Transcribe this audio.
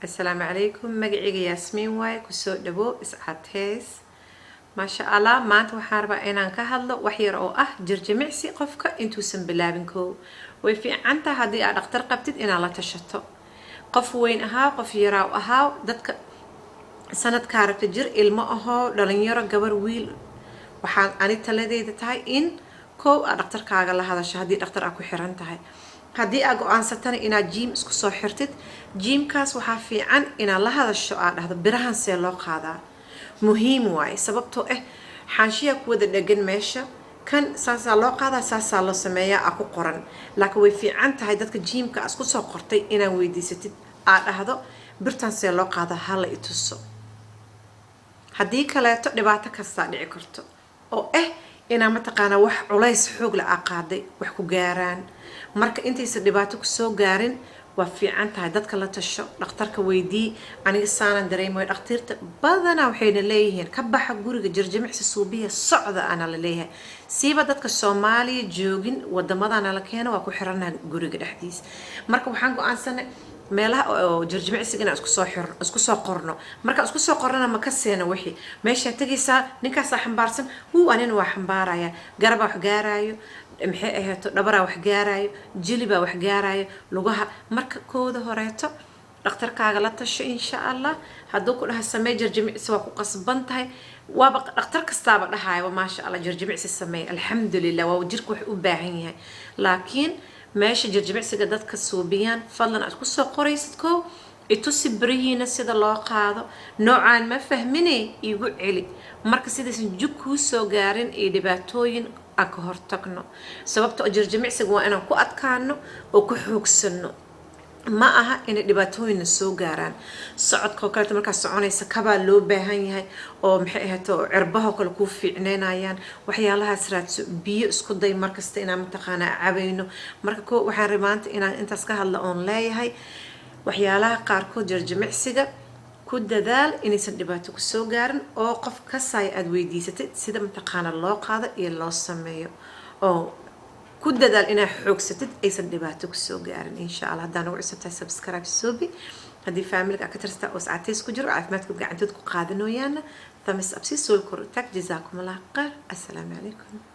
Assalaamu calaykum. Magacayga Yaasmiin waaye. Kusoo dhawo Iscateys. Maasha Allah, maanta waxaan rabaa inaan ka hadlo wax yar oo ah jirjimicsi. Qofka intuusan bilaabin, koow way fiican tahay haddii aad dhakhtar qabtid inaad la tashato. Qof weyn ahaa, qof yaraaw ahaa, dadka sanadkaa rabta jir, ilmo ahoo, dhalinyaro, gabar, wiil, waxaan ani taladeyda tahay in koow aad dhakhtarkaaga la hadasho haddii dhakhtar aad ku xiran tahay. Haddii aad go-aansatana inaad gym isku soo xirtid, gymkaas waxaa fiican inaad la hadasho, aad dhahdo: "Birahan see loo qaadaa?" Muhiim waaye, sababtoo ah xaanshiyaa ku wada dhegan meesha. Kan saasaa loo qaadaa, saasaa loo sameeyaa aa ku qoran, laakiin way fiican tahay dadka gymka aad isku soo qortay inaad weydiisatid, aad dhahdo: "Birtan see loo qaadaa? Hala i tuso." Haddii kaleeto dhibaato kastaa dhici karto oo ah inaa mataqaanaa wax culays xoog la aa qaaday wax ku gaaraan. Marka intaysan dhibaato kusoo gaarin, waa fiican tahay dadka la tasho, dhakhtarka weydii: "Aniga saanan dareemayo." Dhakhtiirta badanaa waxayna leeyihiin: "Ka baxa guriga, jirjimicsi suubiya, socda," ana la leeyahay. Siiba dadka Soomaaliya joogin, wadamadana la keeno, waa ku xiranaha guriga dhexdiisa. Marka waxaan go-aansanay meelaha oo jirjimicsiga inaan isku soo xirno, isku soo qorno. Markaan isku soo qornana, ma ka seena wixii meeshaa tegaysaa, ninkaasaa xambaarsan, wuu anina waa xambaaraya, garabaa wax gaaraayo, maxay ahayto, dhabaraa wax gaaraayo, jilibaa wax gaaraayo, lugaha. Marka kooda horeeto dhakhtarkaaga la tasho, insha Allah. Hadduu ku dhaha "Samee jirjimicsi," waa ku qasban tahay. Waaba dhakhtar kastaaba dhahaayo: "Maasha Allah, jirjimicsi sameey." Alxamdulilah, waa jirka wax u baahan yahay. Laakiin meesha jirjimicsiga dadka suubiyaan, fadlan aad kusoo qoraysid koow: "Itusi berihiina sida loo qaado, noocaan ma fahmine, igu celi." Marka sidaysan jug kuu soo gaarin iyo dhibaatooyin aan ka hortagno, sababta oo jirjimicsiga waa inaan ku adkaano oo ku xoogsano, ma aha inay dhibaatooyinna soo gaaraan. Socodka oo kaleeto, markaad soconaysa kabaa loo baahan yahay oo maxay ahayto, cirbahoo kale kuu fiicneynayaan. Waxyaalahaas raadso. Biyo isku day markasta inaan mataqaanaa cabayno. Marka ko waxaan rabaa maanta inaan intaas ka hadla oon leeyahay waxyaalaha qaarkood jirjimicsiga ku dadaal inaysan dhibaato kusoo gaarin, oo qof kasaya aada weydiisatid sida mataqaana loo qaado iyo loo sameeyo, oo ku dadaal inaad xoogsatid, aysan dhibaato kusoo gaarin, insha Allah. Haddaan ugu cusubtahay, subscribe suubi. Haddii familyga ka tirsataa oo scateys ku jiro, caafimaadkood gacantood ku qaadanooyaana, thumbs up si sool kor u taag. Jazaakum Allah khayr. Assalaamu calaykum.